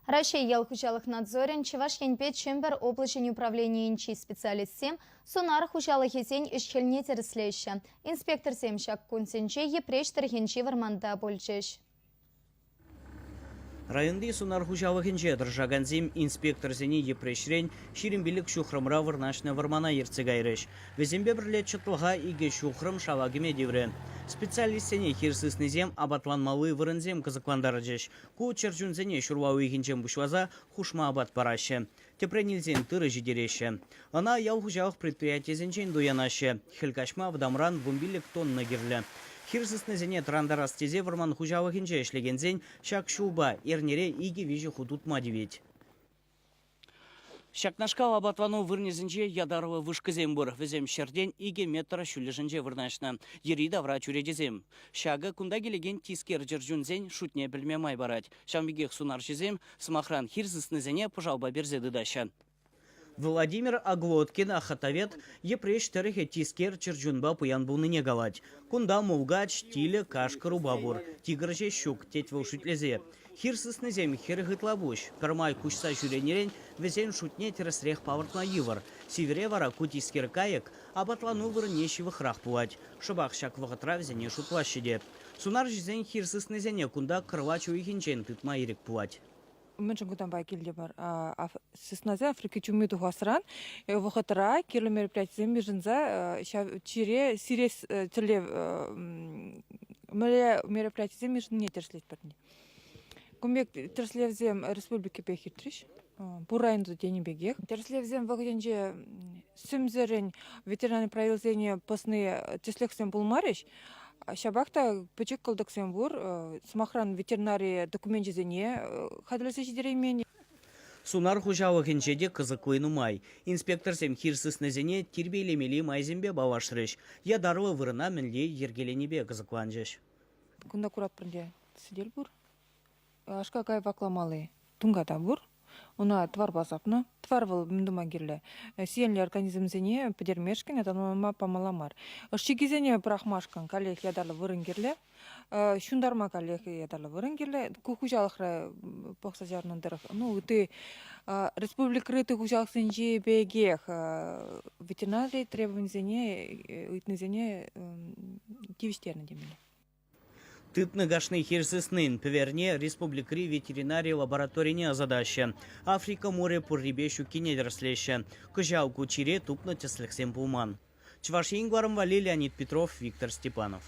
Раҫҫей ял хуҫалӑх надзорӗн Чӑваш Енпе Чӗмпӗр облаҫӗн управленийӗнчи специалистсем сунар хуҫалӑхӗсен ӗҫ-хӗлне тӗрӗслеҫҫӗ. Инспекторсем ҫак кунсенче Йӗпреҫ тӑрӑхӗнчи вӑрманта пулчӗҫ. Районти сунар хуҫалӑхӗнче тӑрӑшакансем инспекторсене Йӗпреҫрен 25 ҫухрӑмра вырнаҫнӑ вӑрмана ертсе кайрӗҫ. Вӗсемпе пӗрле чӑтлӑха икӗ ҫухрӑм шала кӗме тиврӗ. Специалистсене хир сыснисем апатланмалли вырӑнсем кӑсӑклантарчӗҫ. Ку чӗрчунсене ҫурла уйӑхӗнчен пуҫласа хушма апат параҫҫӗ. Тӗпрен илсен тырӑ ҫитереҫҫӗ. Ӑна ял хуҫалӑх предприятийӗсенчен туянаҫҫӗ. Хӗл каҫма вӑтамран 15 тонна кирлӗ. Хир сыснисене тӑрантарас тесе вӑрман хуҫалӑхӗнче ӗҫлекенсен ҫак ҫулпа эрнере икӗ-виҫӗ хут утма тивет. Ҫакнашкал апатлану вырӑнӗсенче ятарлӑ вышкӑсем пур. Вӗсем ҫӗртен 2 метр ҫӳллӗшӗнче вырнаҫнӑ. Йӗри-тавра чӳречесем. Ҫакӑ кунта килекен тискер чӗрчунсен шутне пӗлме май парать. Ҫавӑн пекех сунарҫӑсем, сӑмахран, хир сыснисене пӑшалпа персе тытаҫҫӗ. Владимир Оглоткин охотовед Йӗпреҫ тӑрӑхӗ тискер чӗрчунпа пуян пулнине калать. Кунта мулкач, тилӗ, кашкӑр, упа пур. Тигр ҫеҫ ҫук, тет вӑл шӳтлесе. Хир сыснисем 40 ытла пуҫ. Пӗрмай куҫса ҫӳренӗрен вӗсен шутне тӗрӗсрех палӑртма йывӑр. Сивӗре вара ку тискер кайӑк апатлану вырӑнне ҫывӑхрах пулать. Шӑпах ҫак вӑхӑтра вӗсене шутлаҫҫӗ те. Сунарҫӑсен хир сыснисене кунта кӑрлач уйӑхӗнчен тытма ирӗк пулать. Мӗншӗн кутампа килтӗмӗр? Сыснасем Африка чуми тухасран вӑхӑтра кирлӗ мероприятисем йышӑнса ҫав чире сирес тӗллев мӗнле мероприятисем йышӑннине тӗрӗслетпӗр. Кун пек тӗрӗслевсем республикипех иртрӗҫ. Пур районта тенӗ пекех. Тӗрӗслевсем вӑхӑтӗнче сӗмсӗрӗн ветеринари правилисене пӑсни тӗслӗхсем пулмарӗҫ. Ҫапах та пӗчӗк кӑлтӑксем пур. Сӑмахран, ветеринари докуменчӗсене хатӗрлесе ҫитереймен. Сунар хуҫалӑхӗнче те кӑсӑкли нумай. Инспекторсем хир сыснисене тирпейлемелли майсемпе паллашрӗҫ, ятарлӑ вырӑна мӗнле йӗркеленипе кӑсӑкланчӗҫ. Кунта куратпӑр ӗнтӗ, сӗтел пур. Аш-какай вакламалли тунката пур. Ӑна тӑварпа сапнӑ. Тӑвар вӑл мӗн тума кирлӗ? Сиенлӗ организмсене пӗтермешкӗн аталанма памалла мар. Ӑш-чиккисене пӑрахмашкӑн каллех ятарлӑ вырӑн кирлӗ. Ҫунтарма каллех ятарлӑ вырӑн кирлӗ. Ку хуҫалӑхра пӑхса чарнӑ тӑрӑх, ну, ытти республикӑри ытти хуҫалӑхсенчи пекех ветеринари требованисене ыйтнисене тивӗҫтернӗ темелле. Тытнӑ кашни хир сыснин пӗверне республикӑри ветеринари лабораторине ӑсатаҫҫӗ. Африка мурӗ пуррипе ҫуккине тӗрӗслеҫҫӗ. Кӑҫал ку чире тупнӑ тӗслӗхсем пулман. Чӑваш Ен кӑларӑм валли Леонид Петров, Виктор Степанов.